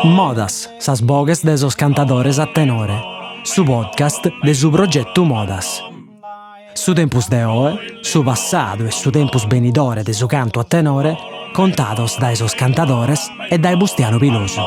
Modas, sas boghes de sos cantadores a tenore, su podcast de su progetu Modas. Su tempus de oe, su passadu e su tempus benidore de su cantu a tenore contados dae sos cantadores e dae Bustianu Pilosu.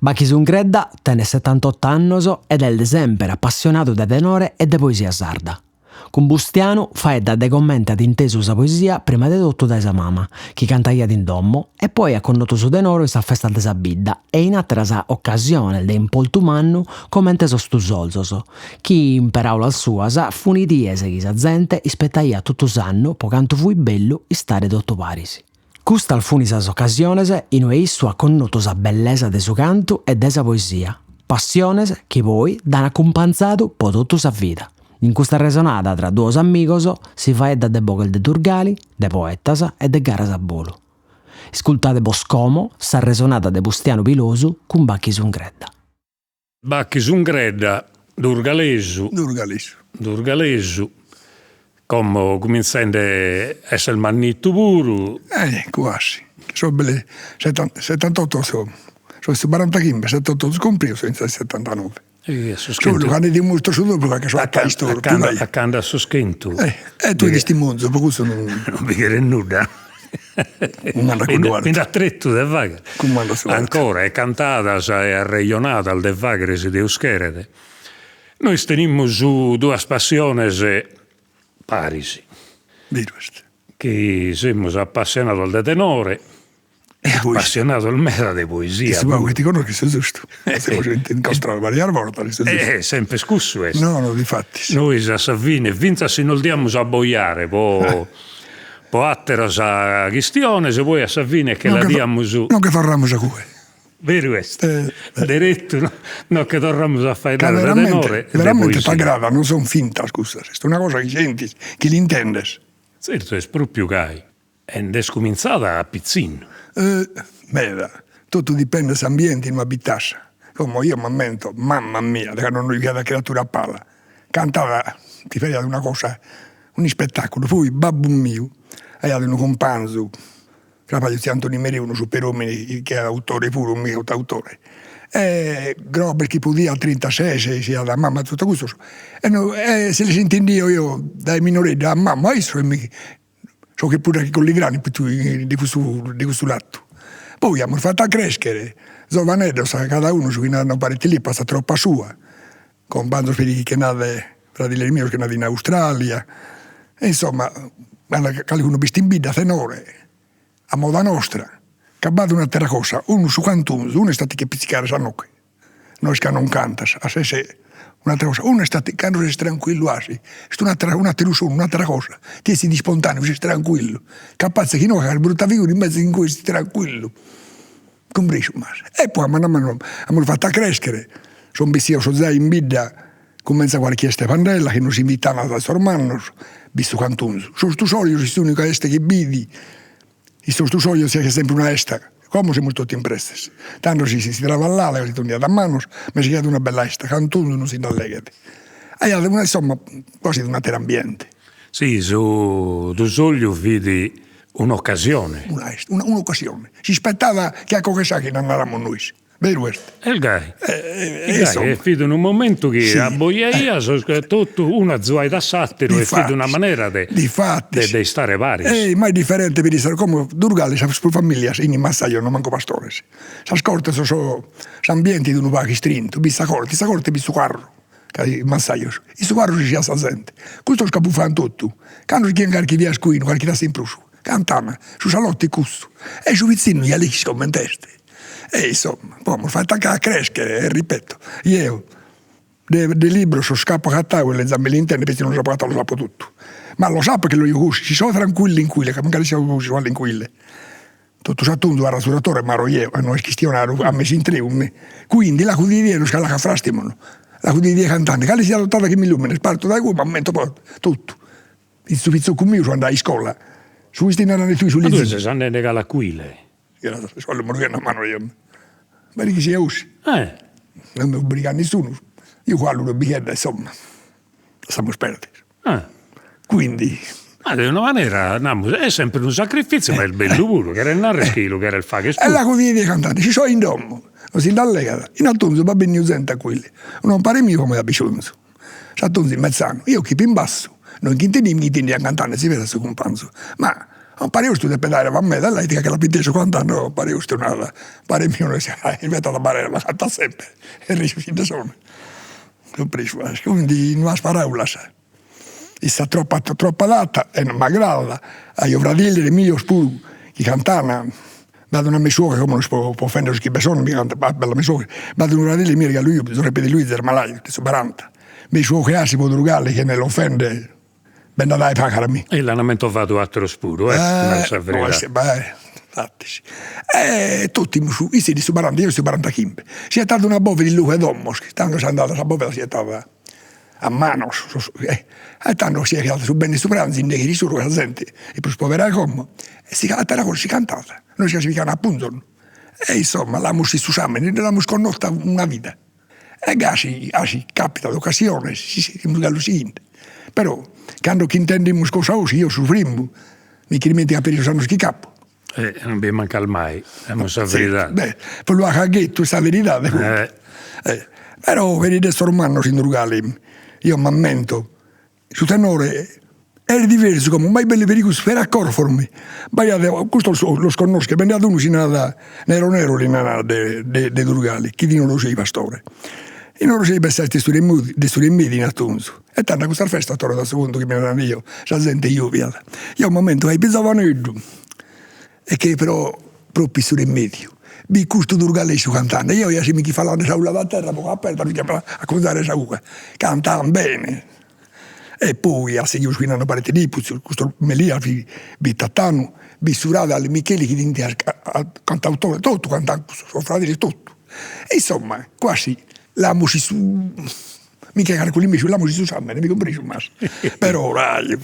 Bachis Ungredda tenet setantot'annos ed est de semper apassionadu de tenore e de poesia sarda. Cun Bustianu faeddat de comente at intesu sa poesia prima de totu dae sa mama, chi cantaiat in domo, e poi at connotu su tenore in sas festas de sa bidda e in àteras ocasiones de importu mannu comente sos tusolzos, chi in peràulas suas funt dies chi sa zente ispetaiat totu s'annu po cantu fuit bellu istare totu paris. Custas funt sas ocasiones in ue issu at connotu sa bellesa de su cantu e de sa poesia, passiones chi poi dd'an acumpanzadu po totu sa vida. In custa arresonada tra duos amigos si faeddat de boghes de Durgali, de poetas e de garas a bolu. Iscultade bos como s'arresonada de Bustianu Pilosu cun Bachis Ungredda. Bachis Ungredda, durgalesu. Durgalesu. Durgalesu, como cumintzende a esser mannitu puru. Eh, cuasi, so belle setantotto so, so su barantachimbe, setantotto cumpriu, so in sa setantanove. E a sos chentu. Solu cando dimustro su dopu ca so a istortu, dai. A cando a sos chentu. Eh, e tue tistimonzu, pro cussu non. Non bi cheret nudda. Bi nd'at tretu de fagher. Ancora e cantadas e arrejonadas de fagher si Deus cheret. Nois tenimus duas passiones paris. Beru est. Chi semus apassionados de tenore e apassionados meda de poesia. Su pagu chi ti connosco est giustu. Semus incontrados varias bortas, est giustu. Eh, sempre cussu est. No, no, difatis. Nois a sa fine, fintzas si nos diamus abbojare po po àteras chistiones, poi a sa fine che la diamus. Non che torramus a cue. Beru est, deretu no che torramus a faeddare de tenore e de poesia. Veramente t'agradat, non son fintas cussas, est una cosa chi sentis, chi l'intendes. Tzertu, est propriu gai. E nd'est cumintzada a pitzinnu. Eh, meda. Totu dipendet s'ambiente inue abitas. Como io m'ammento, mamma mia, de cando non fiat creatura a pala, cantada, ti faghiat una cosa, un'ispettaculu, poi babbu miu aiat unu cumpanzu, cramadu tziu Antoni Mereu, unu superomine chi fiat autore puru, mi cantautore, e grobes chi podiat trintases, siat mamma totu cussos, e no e si lis intendio eo dae minoreddu a mamma a issu e mi So che pudda chi collit granu de cussu de cussu latu. Poi amus fatu a creschere, zovaneddos cada unu su chi non paret lì passat tropa sua, cumpanzos peri chi che nd'at fradiles mios che nd'at in Australia, e insomma calicunu b'est in bidda tenore, a moda nostra, ca b'at un'atera cosa, unu su cantunzu, unu est a ti che pizzicare sa noche No est ca non cantas, a s'esser un'atera cosa, unu est cando ses tranquillu asi, est un'atera un'ateru sonu, un'atera cosa, ti essit ispontaneu, ses tranquillu, capazze chi no faghes brutta figura invece in cue ses tranquillu, cumpresu m'as. E poi a manu a manu amus fatu a creschere, sun bessidos zai in bidda, cumentzat carchi 'esta 'e pandela chi nos invitaiant sos mannos, b'it su cantunzu, sos tusoljos est s'unica 'esta chi b'it In sos tusoljos si faghiat sempre una 'esta, como semus totu in presses, tando si si traballat, si torraiat a manos, ma si faghiat una bella 'esta, cantunzu non si nd'alleghet. Aiat una insomma quasi un'ateru ambiente. Si, su tusogliu fit un'occasione. Una 'esta, un'occasione, s'ispetat che a cogher s'aghina naramus nois. Beru est. Est gai. Est gai, fit unu momentu chi abbojaias totu, unu azuaiat a s'atteru e fit una manera de de istare paris. E ma est diferente peri sas como Durgali sas prus familias 'ini massajos non mancu pastores. Sas cortes s'ambiente 'it unu pagu istrintu, b'it sa corte, in sa corte b'it su carru, ca is massajos, in su carru si seiat sa zente, custos ca bufaiant totu, cando si 'idiant carchi fiascuinu, carchi tassa in prus, cantana, su salotto 'it cussu, e su pitzinnu ja l'ischis comente est E insomma, poi amus fatu a creschere e ripeto, jeo de de libros sos ch'apo agatadu e za mi l'intendo petzi non los apo agatados los apo totu, ma los apo chi los 'ido cussu, si so tranquillu in cuile, ca mancari sia cussu in cuile, totu s'atunzu arrazuratore m'aro jeo e no est chistionadu a mesu intreu mi, quindi l'aco die die no isco a frastimos, l'aco die die cantende, cale siat otada chi mi lumines parto dae cue m'ammento poi totu In su pitzocu miu so andadu a iscola, su chi ti naran tui su Ma tue ses andende galu a cuile? Su murghende a manu eo. Paret chi sia 'ossi. Eh. Non mi obbrigat nissunu, io galu una bighedda insomma. Lassamus perder. Ah. Quindi. Ma de una manera, namus, est sempre unu sacrifitziu, ma est bellu puru, cheret narrer chi lu cheres fagher puru. E l'aco die die cantende, si so in domo, non si nd'allegat, in atunzu b'at benniu zente a cuile, unu compare miu como at bisonzu, s'atunzu in mezzanu, eo chi fio in bassu, non ch'intendio, mi ch'intendian cantende, si fiat su cumpanzu, ma compare 'ostru depet aer erva meda, e ca che l'apo intesu cantende, compare 'ostru narat, compare miu no est isbetat a barera, ma cantat sempre, e risu si nde sono. Cumpresu as? Quindi in unas paraulas, issa troppa troppa adatta e non m'agradat, aio fradiles mios puru chi cantana, b'at una messuoghe como no est po offender sos chi be sono, mi canta bella messuoghe, b'at unu fradile meu chi galu 'iu, Zuseppe Di Luisi est malaidu, de su baranta, messuoghe 'asi po Durgali chene l'offender Bi nd'at ai pagas mi. E l'an mentovadu ateros puru, eh, nara sa veridade. Beh, difattis. E totu isse fit de su baranta, eo su barantachimbe. Si 'etat una bovida in logu 'e domos, chi tando est andada sa bovida si 'etat a manos, e tando si 'eghiat su bene 'e su pranzu inneghi solu ca sa zente est prus povera 'e como, e si atera cosa si cantat, no est ca si pigaian a punzos, e insomma l'amus su sambene, l'amus connota una vida E gasi 'asi capitat ocasiones si semus galu sighinde, però cando ch'intendimus cosa 'osi eo su primu mi ch'ismentigat peri sos annos chi c'apo. E non bi mancat mai, namus sa veridade. Beh, pro lu 'acher a ghettu sa veridade Però peri de sos mannos in Durgali eo m'ammento Su tenore est diversu como, ma est bellu peri cussu, però a corfos mi, b'aiat, custos los connosco, bi nd'at unu si narat Nero Nero li naran de de Durgali, chi fit in Orosei pastore. In Orosei bessait de su de su Remediu in atunzu, e tando a custas festas torrat a su puntu chi mi naran eo, sa zente jubiat. Eo m'ammento ca fio zovaneddu e che però propriu su Remediu, bi custu durgalesu cantende, eo ja si mi chi falande sa 'ulla da terra a buca aperta a acconzare sa 'uca, cantan bene E poi at sighiu su chi naran parente Lippus, custos Melia fit bi Tatanu, bi su frade Ali Micheli chi fint cantautores, totu cantant cussos, sos fradiles totu. E insomma quasi l'amus in su, mi che carculu in mesu, l'amus in su sambene, mi cumpresu m'as. Però rai,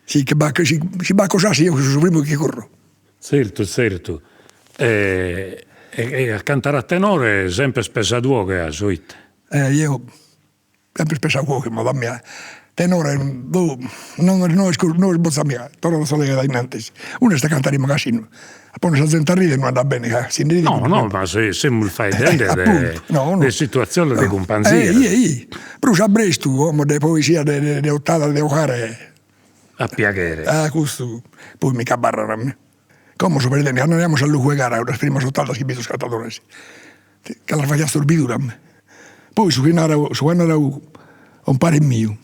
si che b'at si b'at cosas eo so su primu chi curro. Zertu zertu e a cantare a tenore sempre pesadu 'oghe as o ite? Eh eo Sempre pesadu 'oghe ma a mia tenore boh no no est no est botza mia, torrat a sa lega de innantis, unu est a cantare in magasinu, a ponner sa zente a rider no andat bene ca si ndi No no ma semus faeddende de de situatziones de cumpanzia. Prus a prestu como de poesia de de otadas de 'ogare A piaghere. Ah custu poi mi ch'abarrat a mie. Como so perdende, cando andaiamus a logu 'e gara, cuddas primas otadas chi bi sos cantadores, ca las faghiat s'orbidura a mie. Poi su chi naro, su chi at naradu compare miu,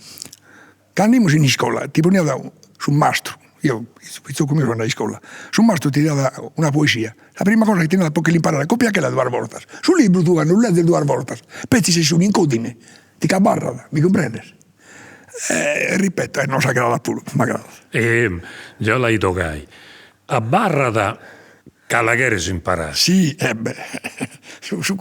cando 'imus in iscola ti poniat su mastru, eo pitzocu meu so andadu a iscola, su mastru ti daiat una poesia, sa prima cosa chi ti narat pro che l'imparare, copiachela duas bortas, su libru tue cando lu leges duas bortas, petzi si est un'incodine, ti ch'abarrat, mi cumprendes E ripeto, e nos agradat puru, m'agradat. E già la 'ido gai. Abarrat ca la cheres imparare. Si, e beh, su su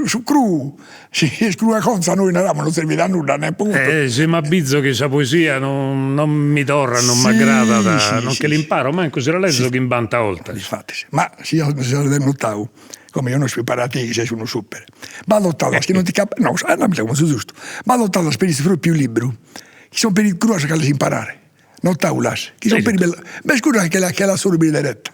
su cruu, si est cruu 'e conza nois naramus non servit a nudda ne po custu. E si m'abbizo chi sa poesia non non mi torrat, non m'agradat, non che l'imparo mancu si la lezo chimbanta 'oltas. Difatis, ma si as notadu Como eo no isco imparare a tie chi ses unu super. B'at otadas chi non ti cap, no, nami como su giustu, b'at otadas peri su propriu libru chi son peri cruas a las imparare, no taulas, chi son peri bellas, b'est cudda chi che l'assorbit deretta.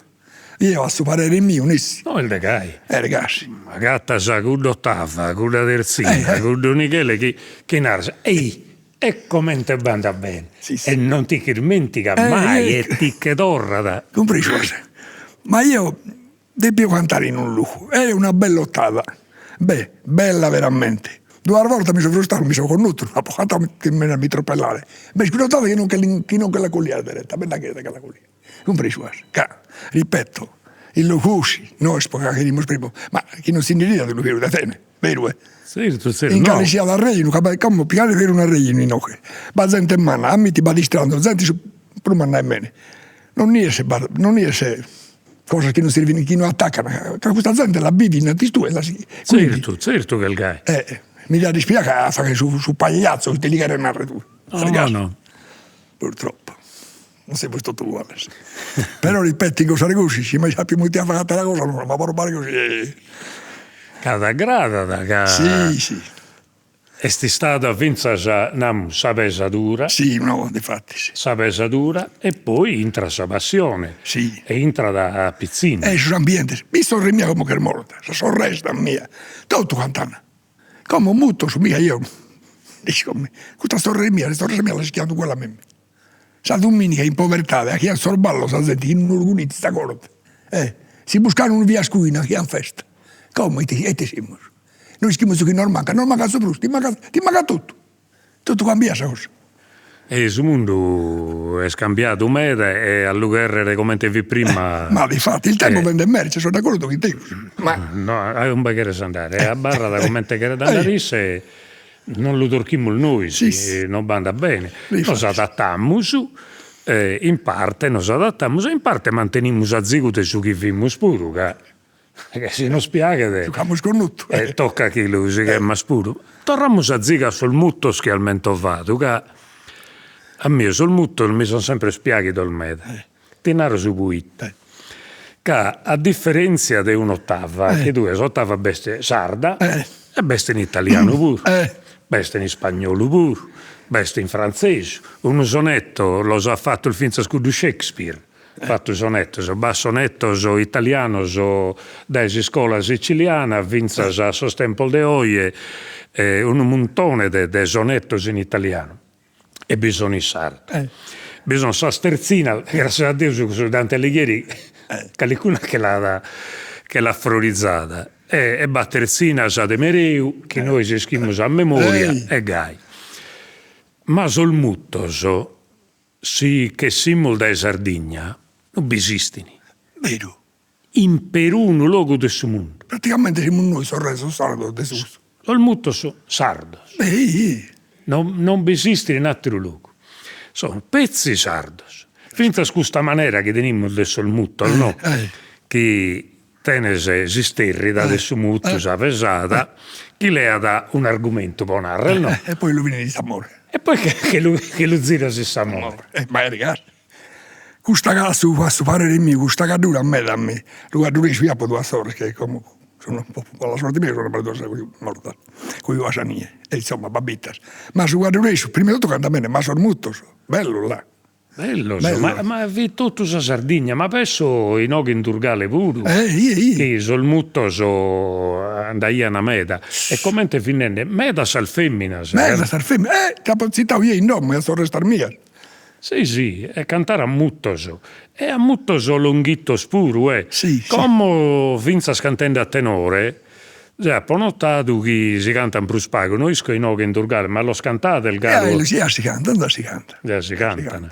Eo a su parere miu nessi. No est de gai. Est gasi. Agatas cudd'otava, cudda tertzina, cuddu nighele chi chi naras, ei e comente b'andat bene, e non ti ch'ismentigas mai e ti che torrat. Cumpresu as. Ma eo Depio cantare in unu logu, e una bella otada, beh, bella veramente, duas bortas mi so frustadu, mi so connotu, no apo cantadu a mi tropellare, b'est cudd'otada chi non che chi non che la collia deretta, bella cheret che la collia, cumpresu as, ca, ripeto, in logu 'osi, no est po ca cherimus primu, ma chi non si ndi ridat unu pagu de tene, beru est? Zertu zertu, no. In cale siat arrejonu, ca como pigade peri un'arrejonu inoghe, b'at zente manna, ammiti b'at istranzos, zente prus manna 'e mene, non est non est cosas chi non servint, chi no atacan, ca custa zente la bivit innantis tue e la sighit. Zertu, zertu ch'est gai. Mi diat dispiagher a fagher su su pagliazzo, ite li cheres narrer tue. No no no. Purtroppo, non semus totu uguales. Però ripeto, in cussa gosi, si mi apo mutiu a fagher atera cosa no, ma pro fagher così. Ca t'agradat, ca. Si si. Est istada fintzas, namus, sa pesadura. Si, no, difatis. Sa pesadura e poi intrat sa passione. Si. E intrat a pitzinnu. E sos ambientes. Mi sorre mia como ch'est morta, sa sorresta mia, totu cantan. Como mutos, mia eo isco custa sorre mia, sa sorre mia l'ischiat uguale a mimmi. Sa duminica in povertade 'aghian sos ballos sa zente chin un'orgonitu in sa corte, e si buscaian unu fiascuinu 'aghian festa. Como ite ite semus No ischimus su chi nos mancat, nos mancat su prus, ti mancat ti mancat totu, totu cambiat sa cosa. E su mundu est cambiadu meda e a lu cherrer comente fit prima. Ma difati il tempo vendet merce, so d'accordo chin tegus, ma. No, a ube cheres andare, e abarrat comente cheret andare isse, non lu torchimus nois, non b'andat bene, nos adattamus, in parte nos adattamus e in parte mantenimus azigu de su chi fimus puru, ca Si nos piaghet. Su ch'amus connotu. E tocat chi lu sighemas puru. Torramus azigu a sos mutos chi as mentovadu, ca a mie sos mutos mi son sempre piaghidos meda. Ti naro su poite. Ca a differentzia de un'otava, chi tue s'otava b'est sarda e b'est in italianu puru, b'est in ispagnolu puru, b'est in frantzesu, unu sonetto los at fatos fintzas cuddu Shakespeare Fatu sonetos, b'at sonetos italianos dae s'iscola siciliana fintzas a sos tempos de oje, unu muntone de sonetos in italianu e bi son in sardu. Bi son sas tertzinas, grascias a Deus cussu Dante Alighieri calicuna che l'at che l'at frorizada e b'at tertzinas de Mereu chi nois ischimus a memoria e gai. Ma sos mutos Si ch'essimus dae Sardigna non b'esistin. Beru. In perunu logu de su mundu. Praticamente semus nois sos res sos sardos de susu. Sos mutos sardos. Beh. Non non b'esistin in atteru logu. Son petzi sardos. Fintzas custa manera chi tenimus de sos mutos no. Chi tenes s'isterrida de su mutu, sa pesada, chi leat un'argumentu po narrer no. E poi lu finit in s'amore. E poi che lu che lu ziras in s'amore. E ma custa a su a su parere miu custa Gaddura meda a mi, lu gadduresu eo apo duas sorres che como sono po la sorte mia sono duas mortas, cojuas a mie e insomma babbittas, ma su gadduresu prima 'e totu cantat bene, ma sos mutos, bellos là Bellos, ma ma fit totu sa Sardigna, ma penso inoghe in Durgale puru, chi sos mutos andaian meda, e comente fit nende, meda sas feminas. Meda sas feminas, eh t'apo tzitadu jeo in domo 'e sas sorrestas mias. Si si, e cantare a mutos, e a mutos longhitos puru eh, como finzas cantende a tenore Già apo notadu chi si cantan prus pagu, no isco inoghe in Durgale, ma los cantades galu? Eh, ja si cantan, ja si cantan. Ja si cantan.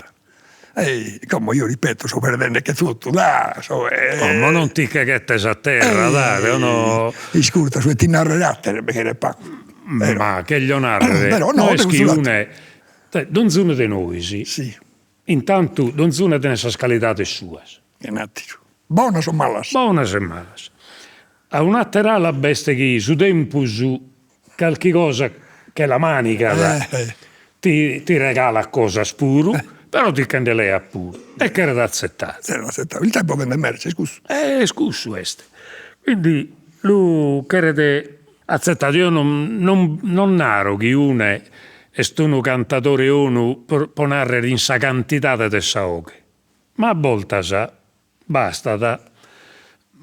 E como io ripeto, so perdende che totu, là, so Como non ti che ghettes a terra, dai, o no. Iscurta, su 'e ti narrer ateru bi cheret pagu. Ma cheglio narrer, però no est chi une, donzunu de nois, si intantu donzunu tenet sas calidades suas. Un'atteru. Bonas o malas? Bonas e malas. A un'atter'ala b'est chi su tempus calchi cosa che la manigat, ti ti regalat cosas puru, però ti che nde leat puru e cheret atzettadu. Cheret atzettadu, il tempo vendet merce, est cussu. Est cussu est. Quindi lu cheret atzettadu, eo non non non naro chi une est unu cantadore 'onu pro narrer in sa cantidade de sa 'oghe Ma a boltas bastat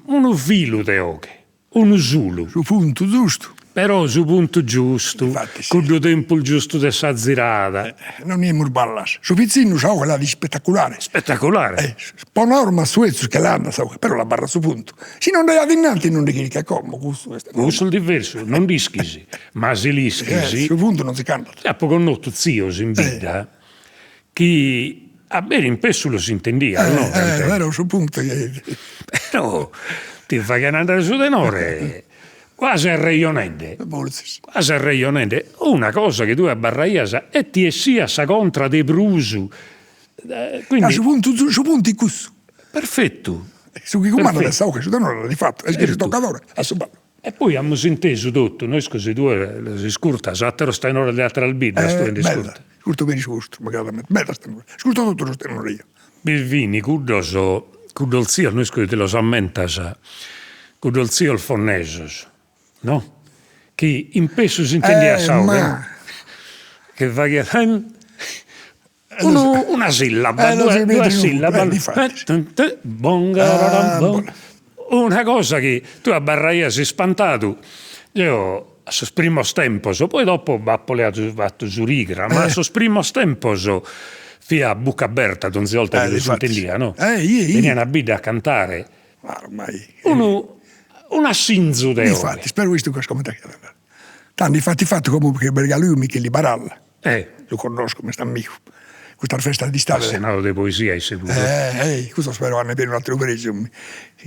unu filu de 'oghe, unu sulu. Su puntu giustu. Però su puntu giustu, cuddu tempus giustu de sa zirada. Non niemus ballas. Su pitzinnu sa 'oghe l'at ispettaculare. Ispettaculare. Po norma su 'etzu che l'at sa 'oghe, però l'abarrat su puntu. Si non nd'aiat innanti non nde chircat como, cussu est. Cussu est diversu, non nd'ischis, ma si l'ischis. Su puntu non si ch'andat. Apo connotu tzios in bidda chi a beru in pessu los intendias no eh, però su puntu però ti faghian andare su tenore quasi arrejonende fortzis quasi arrejonende una cosa chi tue abarraias e ti essiat sa contra de prus quindi su puntu su puntu est cussu perfettu su chi cumandat est sa 'oghe su tenore di fattu est su toccadore a su ballu E poi amus intesu totu, no isco si tue los iscurtas, ateros tenores de ateras biddas tue nd'iscurtas. Meda, iscurto beni su 'ostru, m'agradat meda, medas tenores, iscurto totu sos tenores eo. Bi fin cuddos, cuddos tzios, no isco si ti los ammentas, cuddos tzios fonnesos, no? Chi in pessu s'intendiat sa 'oghe chi faghiat unu una sillaba duas sillabas una cosa chi tue abarraias ispantadu, deo a sos primos tempos, poi dopo b'apo leadu fatu s'urigra, ma a sos primos tempos fia a bucca aberta donzi 'olta chi los intendia no, benian a bidda a cantare unu un'assinzu de 'oghe. Difatis, però istu comente cheret. Tando ifatu ifatu como chi b'est galu Micheli Baralla Lu connosco, m'est amigu. Custas festas d'istade. Appassionadu de poesia isse puru. Eh, custos però an peri un'ateru presu.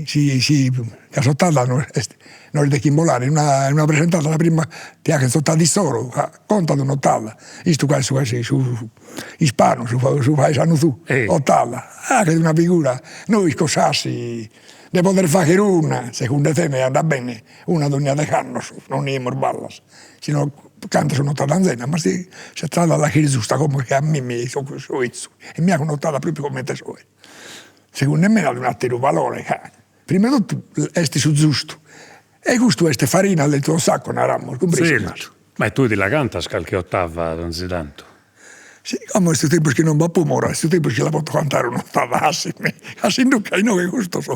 Si si ca s'otada no est no est de ch'imbolare, in una in una presentada sa prima ti 'aghen s'otada issoro, ca contat un'otada, istu ca su su ispanu su su paesanu tou, otada, 'aghet una figura, nois cosas de poder fagher una, segundu tene andat bene, una dogna degh'annos, non 'iemus ballas si no cantas un'otada anzena, ma si s'otada la cheres giusta como che a mimmi so so 'ezzu e mi 'ago un'otada propriu comente soe. Segundu me at un'atteru valore ca prima 'e totu est su giustu e custu est farina del tuo sacco naramus, cumpresu Zertu, ma tue ti la cantas calchi ottava donzi tantu? Si, como est su tempus chi non b'apo mora, est su tempus chi la poto cantare un'ottava asi mi, asinducca inoghe custos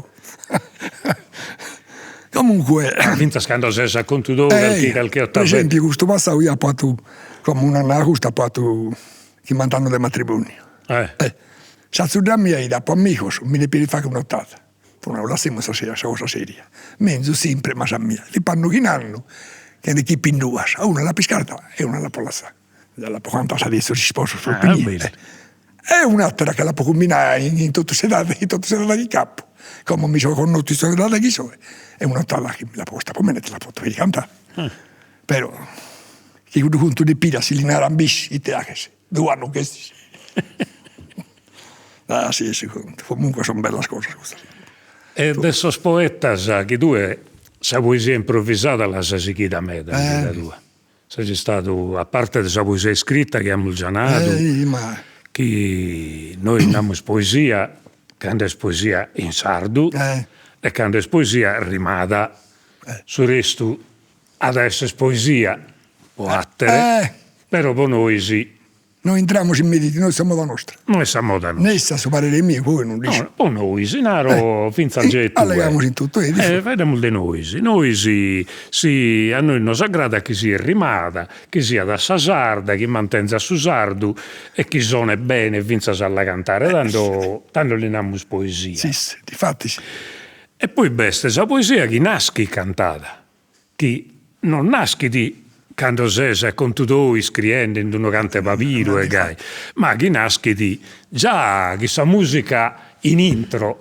Comunque Finzas cando ses a contu tou calchi calchi ottava. Per esempiu custu passau eo apo 'atu, como un'annu custu apo 'atu chimbant'annos de matrimoniu. Eh. Sa tzudda mia 'it apo amigos, mi depiat fagher un'ottada. Apo nau lassemus sa sa cosa seria, menzus simpre ma sa mia, fit pannu chin annu, chene chi in duas, una l'apo iscartada e una l'apo lassada. Ja l'apo cantada sa die 'e sos isposos propriu inie. E un'atera che l'apo cumbinada in totu s'edade in totu s'edade chi c'apo, como mi so connotu in s'edade chi so e un'otada chi mi l'apo posta pro mene ti la poto cantare. Però chi cuddu contu de Piras si li naran bis ite 'aghes, due annos ch'estis. Ah si su contu, comunque son bellas cosas custas. E de sos poetas chi tue sa poesia improvisada l'as sighida meda in vida tua Ses istadu, a parte de sa poesia iscrita chi amus già nadu, chi nois namus poesia cando est poesia in sardu e cando est poesia rimada, su restu at a esser poesia po àtere, però po nois No intramus in meritu, no est sa moda nostra. No est sa moda nostra. Nessi a su parere miu, poi non dd'isciu. No, po nois, naro fintzas gei tue. Allegamus in totu, eh. Eh, faeddamus de nois. Nois si a nois nos agradat chi siat rimada, chi siat a sa sarda, chi mantenzat su sardu e chi sonet bene fintzas a la cantare, tando tando li namus poesia. Si, si, difatis. E poi b'est sa poesia chi naschit cantada chi non naschit cando ses a contu tou iscriende in d'unu cant'e pabiru e gai, ma chi naschit già chi sa musica in intro,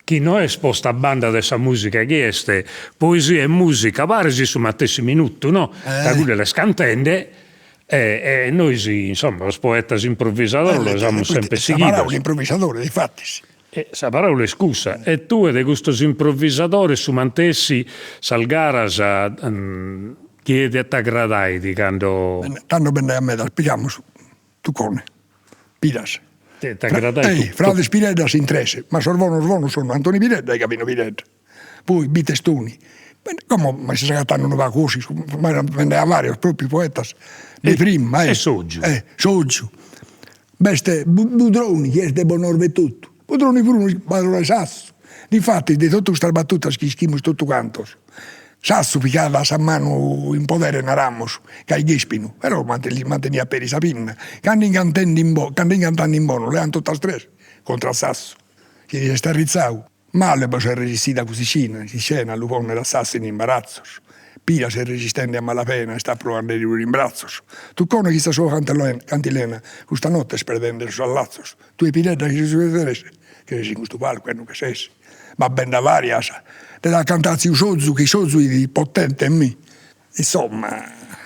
chi no est posta a banda de sa musica, chi est poesia e musica paris in su matessi minutu, no, ca cuddu l'est cantende e e nois insomma sos poetas improvisadores los amus sempre sighidos. Sa paraula improvisadore difatis E sa paraula est cussa. E tue de custos improvisadores su mantessi sas garas chie t'agradait cando. Tando bi nd'aiat medas, pigamus Tucone, Piras. T'agradait. Frades Pireddas in tres, ma sos bonos bonos sun Antoni Piredda e Gavino Piredda. Poi bi Testoni, como mi ses agatende unu pagu 'osi, ma bi nd'aiat varios propriu poetas de prima. E Soggiu. Soggiu. B'est Budroni chi est de Bonorva etotu, Budroni puru Barore Sassu, difatis de totu custas batutas chi ischimus totu cantos, Sassu pigaiat sa manu in podere naramus ca fit ghespinu, però manteniat peri sa pinna, cando fin cantende in cando fin cantende in bonu lean totas tres contra a Sassu chi s'est arrizzadu Male bos est resissida cust'iscena, iscena a lu ponnere a Sassu in imbarazzos. Piras est resistende a malapena, istat proandeli puru in brazzos. Tucone chin sa sua cantilena, custa notte est perdende sos allazzos. Tue Piredda chi ses su 'e tres, cheres in custu palcu e no che ses. Ma bi nd'at varias, de la cantare tziu Sozu, chi Sozu 'it potente mi. Insomma,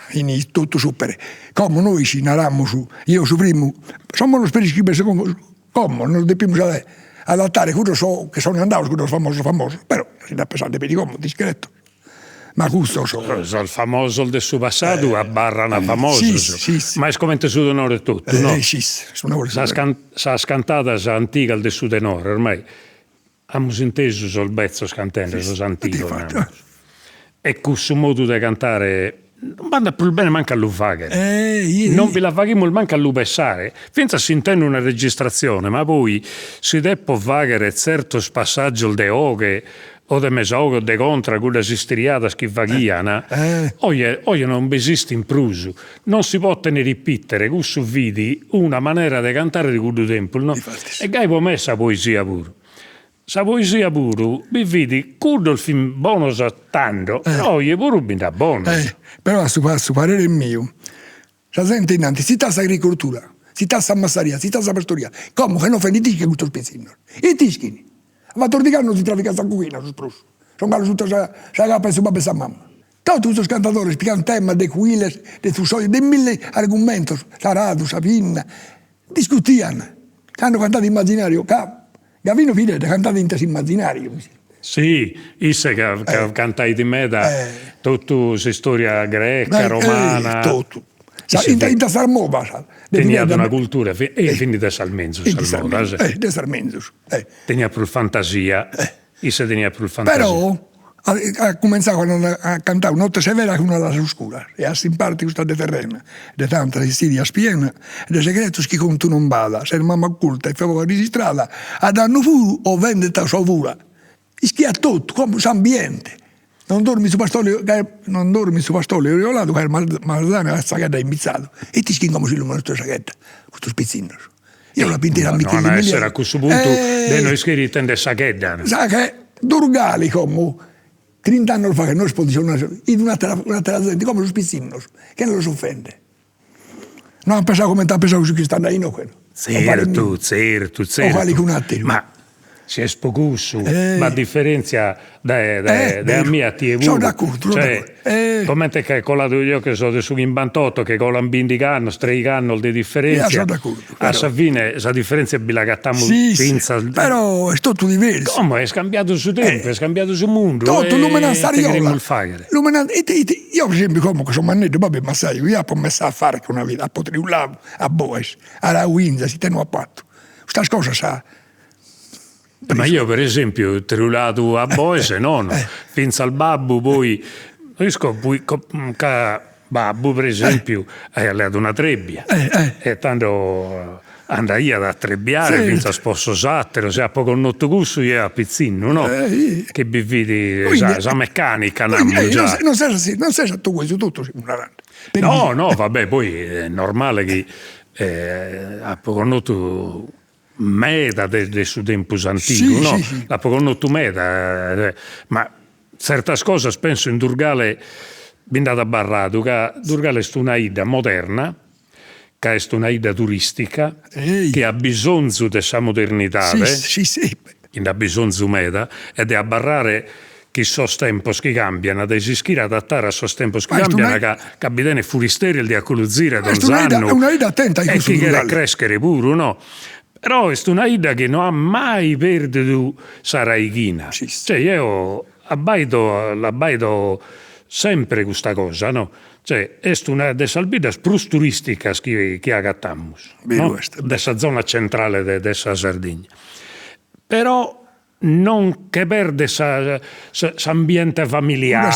fin totu super. Como nois naramus, eo su primu, semus peri chi como nos depimus adattare cuddos chi sun andados, cuddos famosos famosos, però si nd'at pesende peri como discretos, ma custos. Sos famosos de su passadu abarran famosos, ma est comente su tenore etotu, no? Sas sas cantadas antigas de su tenore ormai amus intesu sos betzos cantende, sos antigos, e cussu modu de cantare. Non b'andat prus bene mancu a lu fagher. Non bi la faghimus mancu a lu pessare. Fintzas si intendo una registratzione, ma poi si depo fagher tzertos passaggios de 'oghe o de mesa 'oghe o de contra, cuddas istiriadas chi faghian, oje oje non b'esistin prus. Non si poten ripitere, cussu fit una manera de cantare de cuddu tempus, no? E gai po me sa poesia puru. Sa poesia puru bi fit, cuddos fin bonos tando, però oje puru bi nd'at bonos. Però a su a su parere miu, sa zente innantis si s'agricoltura, si sa massaria, si sa pastoria, como che no faent it'ischin custos pitzinnos, it'ischin, a battordig'annos si traficat sa coghina sos prus, son galu sutta sa sa capa 'e su babbu e sa mama. Totu custos cantadores pigant temas de cuiles, de tussoios, de milli argumentos, s'aradu, sa pinna, discutian, cando cantat immaginariu, ca Gavino Piredda cantat inter s'immaginariu. Si, isse ca ca cantait meda totu s'istoria greca, romana. Totu, inter sas modas. Teniat una cultura e fin de sas menzus sas modas. De sas menzus. Teniat prus fantasia Isse teniat prus fantasia. Però at cumentzadu a cantare Notte severa cun alas oscuras e a s'imparte custa 'adde terrena, de tantas insidias piena, de segretos chi contu non b'at, ses mama occulta e foga disistrada, a dannu puru o vendetta o fura. Ischiat totu, como s'ambiente, non dormit su pastore non dormit su pastore orioladu ca est marzane a sa chedda imbitzadu. Ite ischin como s'illuminadu de sa chedda custos pitzinnos Eo l'apo intesa No an a essere a cussu puntu de no ischire ite nd'est sa chedda. Sa che Durgali como trint'annos faghet no est po fit un'atera un'atera zente, como sos pitzinnos chene los offender no an pensadu comente at pensadu su chi istat inoghe Zertu, zertu, zertu. O calicun'ateru. Ma Si est po cussu, b'at diferentzia dae dae a mie a tie puru. So d'accordu, so d'accordu. Comente che coladu eo che so de su chimbantotto, che colan bindigh'annos, treigh'annos de diferentzia. So d'accordu. A sa fine sa diferentzia bi l'agatamus fintzas. Però est totu diversu. Como est cambiadu su tempus, est cambiadu su mundu. Totu, lumenat s'ariola. Ite cherimus fagher? Lumenat, ite ite, eo per esempiu como che so manneddu, babbu est massaju, eo apo messadu a farche una vida, apo triuladu a boes, aradu 'inzas, ite no apo fatu. Custas cosas Ma eo per esempiu triuladu a boes nono, finzas babbu poi, no isco ca babbu per esempiu aiat leadu una trebbia e tando andaiat a trebbiare finzas po sos atteros e apo connotu cussu jeo a pitzinnu no, chi bi fit sa sa meccanica namus già. Non ses non ses a tue su totu semus narende. No no va bè poi est normale chi apo connotu meda de de su tempus antigu no, l'apo connotu meda, ma tzertas cosas penso in Durgale bi nd'at abarradu ca Durgale est una 'idda moderna, ca est una 'idda turistica chi at bisonzu de sa modernidade, chi nd'at bisonzu meda e de abarrare chi sos tempos chi cambian, de s'ischire adattare a sos tempos chi cambian ca ca bi tenet furisteris de aculuzire donz'annu e chi cheret creschere puru no, però est una 'idda chi no at mai perdidu sa raighina, cioè jeo abbaido l'abbaido sempre custa cosa no, cioè est una de sas biddas prus turisticas chi chi agatamus no, de sa zona centrale de de sa Sardigna, però non che perdet sa s'ambiente familiare,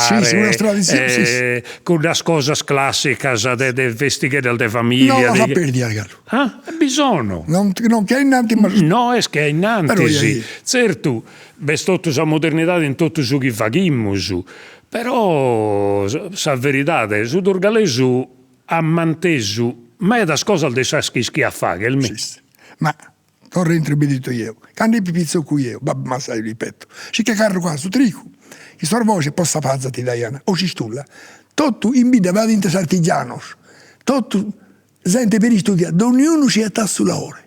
cuddas cosas classicas de de festigheddas de familia. No las at perdias galu. Ah? Bi sono. Non non che a innantis ma. No est che a innantis. Zertu b'est totu sa modernidade in totu su chi faghimus, però sa veridade su durgalesu at mantesu medas cosas de sas chi ischiat fagher, mi. Ma Torra intro biditu jeo. Cando ipi pitzocu jeo, babbu massaju, ripeto, si che carrucaiat su trigu, chin sos boes po sa paza ti daian, o s'istulla. Totu in bidda b'at intre artigianos, totu zente peri istudiada, donniunu si 'etat su laore.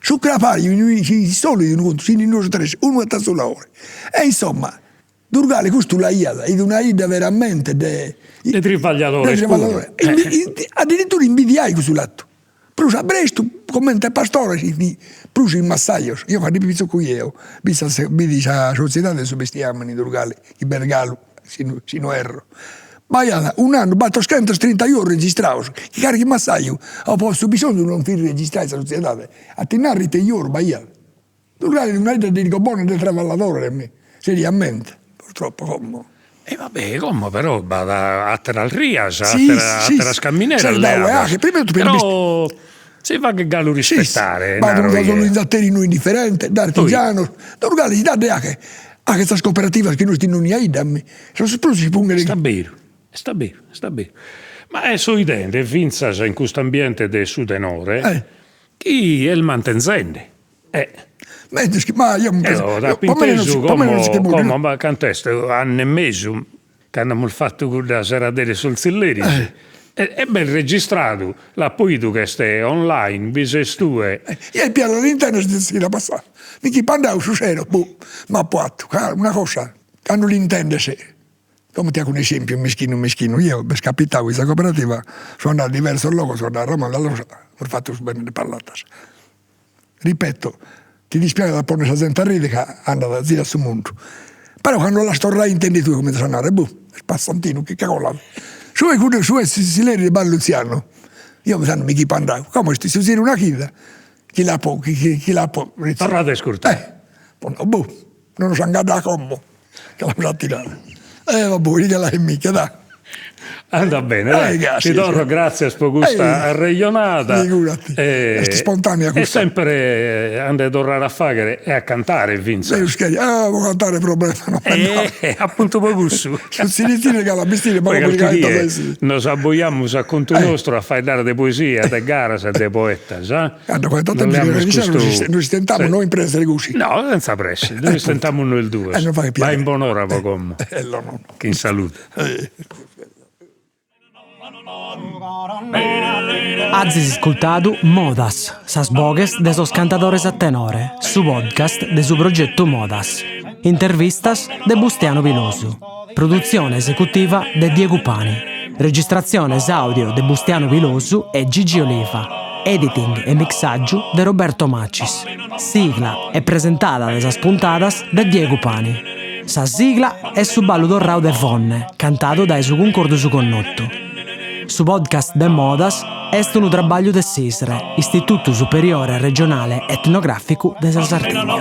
Su crapaju in solu unu contu, si in duos o tres, unu 'etat su laore. E insomma, Durgali custu l'aiat, it una 'idda veramente de. De tribagliadores puru. Addirittura imbidiai cussu latu. Prus a prestu, comente pastores fin prus is massajos. Eo cando fia pitzocu jeo, bi sa bi sa sotziedade de su bestiamine in Durgali, chi b'est galu, si si no erro. B'aiat un'annu battoschentostrintaduos registrados, chi carchi massaju po su bisonzu non fit registradu in sa sotziedade, a ti narrer ite 'ioru b'aiat. Durgali fit una 'idda de bona de traballadores, seriamente, purtroppo como. E va bè, como però b'at àteras rias, àteras camineras leadas, però si faghet galu rispettare, naro jeo. B'at unu inzaterinu indifferente, d'artigianos, Durgali si dat de 'agher, 'aghet sas cooperativas chi no est in ogni 'idda, mi, sos prus si punghen. Est beru, est beru, est beru. Ma so 'idende fintzas in custu ambiente de su tenore chi est mantenzende Eh. Mentres chi, ma io Eo l'apo intesu como, como, ma cant'est, annu e mesu, cando amus fatu cudda serada de sos tzilleris, e b'est registradu, l'apo 'idu ch'est online, bi ses tue. Eo piano l'intendes de chida passada, mi ch'apo andadu su sero, boh, m'apo 'atu, ca una cosa, cando l'intendes, como ti 'aco un'esempiu mischinu mischinu, eo m'est capitadu in sa cooperativa, so andadu a diversos logos, so andadu a Roma, amus fatu su bene de Pallatas Ripeto, ti dispiaghet a ponner sa zente a ridi ca andat zirat su mundu, però cando l'as torradu a intendi tue cuminzas a narrer, boh, est passantinu chi che colat. Su 'e cuddu su 'e su tzilleri de Bar Luzianu, eo tando mi ch'ipo andadu, como est su ziru una chida chi l'apo chi chi l'apo Torradu a iscurtare. Eh, boh, non nos andat como Che l'amus a tirare. Eh babbu, ite la mica, da. Andat bene, dai. Ti torro gràtzias pro custa arrejonada. Figurati. Est ispontanea custa. E sempre a nde torrare a fàghere e a cantare fintzas. Deus cheriat. Ah, pro cantare problema no b'at. Eh, apuntu pro cussu. Su tziritziri ca la bistire, ma poi calchi die nos abbojamus a contu nostru a faeddare de poesia, de garas e de poetas, ah. Cando quanto tempus nos istentamus no in presse de cussu. No, senza presse, nos istentamus nois duos. Bae in bonora pro como. Chin salude. Azis iscultadu Modas, sas boghes de sos cantadores a tenore, su podcast de su progetu Modas. Intervistas de Bustianu Pilosu. Produtzione esecutiva de Diegu Pani. Registratziones àudio de Bustianu Pilosu e Gigi Oliva. Editing e mixàgiu de Roberto Macis. Sigla e presentada de sas puntadas de Diegu Pani. Sa sigla est su ballu torrau de Fonne, cantadu dae su Cuncordu Su Connotu. Su podcast de Modas est unu trabagliu de s'ISRE, Istitutu Superiore Regionale Etnogràficu de sa Sardigna.